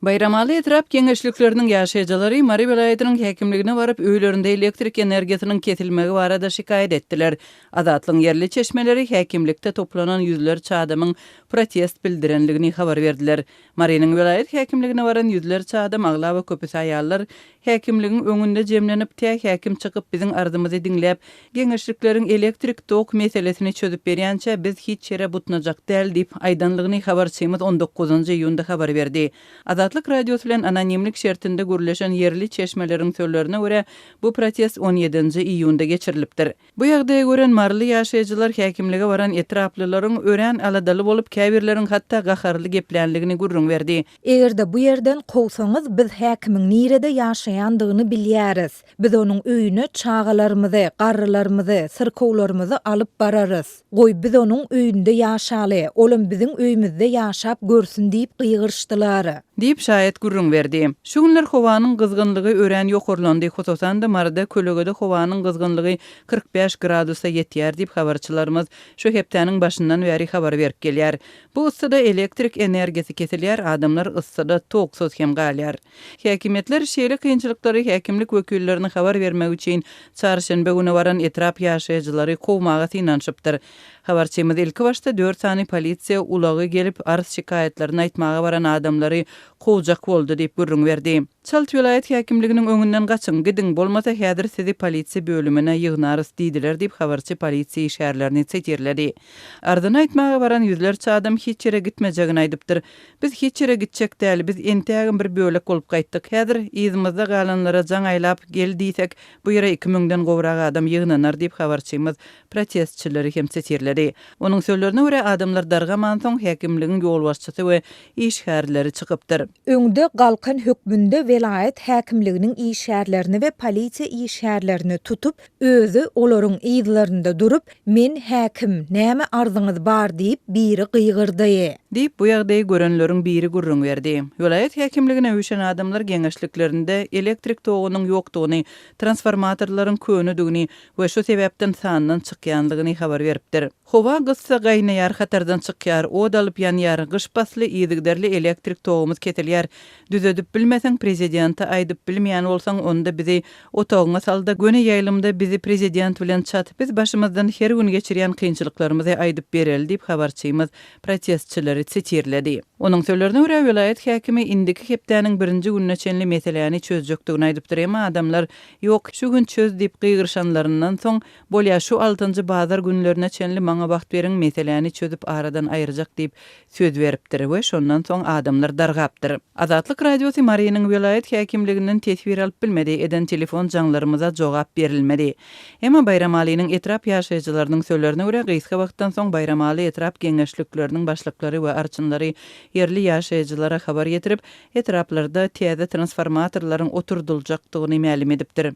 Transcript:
Baýramaly etrap geňeşlikleriniň ýaşaýjylary Mary welaýatynyň häkimligine baryp, öýlerinde elektrik energiýasynyň kesilmegi barada şikaýat etdiler. Azatlygyň ýerli çeşmeleri häkimlikde toplanan ýüzlerçe adamyň protest bildirenligini habar berdiler. Marynyň welaýat häkimligine baran ýüzlerçe adam, aglaba köpüsi aýallar, häkimligiň öňünde jemlenip, tä häkim çykyp biziň arzymyzy diňläp, geňeşlikleriň elektrik tok meselesini çözüp berýänçä biz hiç ýere butnajak däl diýip aýdanlygyny habarçymyz on dokuzynjy iýunda habar berdi. Azatlyk Radiosy bilen anonimlik şertinde gürleşen ýerli çeşmeleriň sözlerine görä, bu protest on ýedinji iýunda geçirilipdir. Bu ýagdaýy gören maryly ýaşaýjylar häkimlige baran etraplylaryň örän aladaly bolup, käbirleriň hatda gaharly geplänligini gürrüň berdi. Eger-de bu ýerden kowsaňyz, biz häkimiň nirede ýaşaýandygyny bilýäris. Biz onuň öýüne çagalarymyzy, garrylarymyzy, syrkawlarymyzy alyp bararys. Goý, biz onuň öýünde ýaşaly, olam biziň öýümizde ýaşap görsün diýip gygyryşdylar. Diýip, şaýat gürrüň berdi. Şu günler howanyň gyzgynlygy örän ýokarlandy, hususan-da, Maryda kölegede howanyň gyzgynlygy 45 gradusa ýetýär diýip, habarçylarymyz şu hepdäniň başyndan bäri habar berip gelýär. Bu yssyda elektrik energiýasy kesilýär, adamlar yssyda toksuz hem galýar. Häkimiýetler şeýle kynçylyklary häkimlik wekillerine habar bermek üçin çarşenbe güni baran etrap ýaşaýjylary kowmaga synanyşypdyr. Habarçymyz ilkibaşda dört sany polisiýa ulagy gelip, arz-şikaýatlaryny aýtmaga baran adamlary kowjak boldy diýip gürrüň berdi. Çalt welaýat häkimliginiň öňünden gaçyň, gidiň, bolmasa häzir sizi polisiýa bölümine ýygnarys diýdiler diýip, habarçy polisiýa işgärlerini sitirledi. Arzyny aýtmaga baran ýüzlerçe adam hiç ýere gitmejegini aýdypdyr. Biz hiç ýere gitjek däl, biz entägem bir bölek bolup gaýtdyk. Häzir yzymyzda galanlara jaň aýlap, gel diýsek, bu ýere iki müňden gowrak adam ýygnanar diýip, habarçymyz protestçileri hem sitirledi. Onuň sözlerine görä, adamlar dargamansoň, häkimligiň ýolbaşçysy we işgärleri çykypdyr. Öňde galkan hökmünde welaýat häkimliginiň işgärlerini we polisiýa işgärlerini tutup, özi olaryň yzlarynda durup, Men häkim, näme arzyňyz bar diýip, biri gygyrdy. Diýip, bu ýagdaýy görenleriň biri gürrüň berdi. Welaýat häkimligine üýşen adamlar geňeşliklerinde elektrik togunyň ýokdugyny, transformatorlaryň könedigini we şu sebäpden sandan çykýanlygyny habar beripdir. Howa gyssa gaýnaýar, hatardan çykýar, ot alyp ýanýar, gyş pasly yzygiderli elektrik togumyz kesilýär. Düzedip bilmeseň prezidente aýdyp bilmeýän bolsaň onda bizi otagyňa salda göni ýaýlymda bizi prezident bilen çat biz başymyzdan her gün geçirýän kynçylyklarymyzy aýdyp bereli diýip habarçymyz protestçileri sitirledi. Onuň sözlerine görä welaýat häkimi indiki hepdäniň birinji gününe çenli meseläni çözjekdigini aýdypdyr emma adamlar ýok şu gün çöz diýip gygyryşanlaryndan soň bolýa şu altynjy bazar günlerine çenli maňa wagt beriň meseläni çözüp aradan aýyrjak diýip söz beripdir we şondan soň adamlar dargapdyr. Azatlyk Radiosy Marynyň welaýat häkimliginden teswir alyp bilmedi, eden telefon jaňlarymyza jogap berilmedi. Emma Baýramalynyň etrap ýaşaýjylarynyň sözlerine görä, gysga wagtdan soň Baýramaly etrap geňeşlikleriniň başlyklary we arçynlary ýerli ýaşaýjylara habar ýetirip, etraplarda täze transformatorlaryň oturdyljakdygyny mälim edipdir.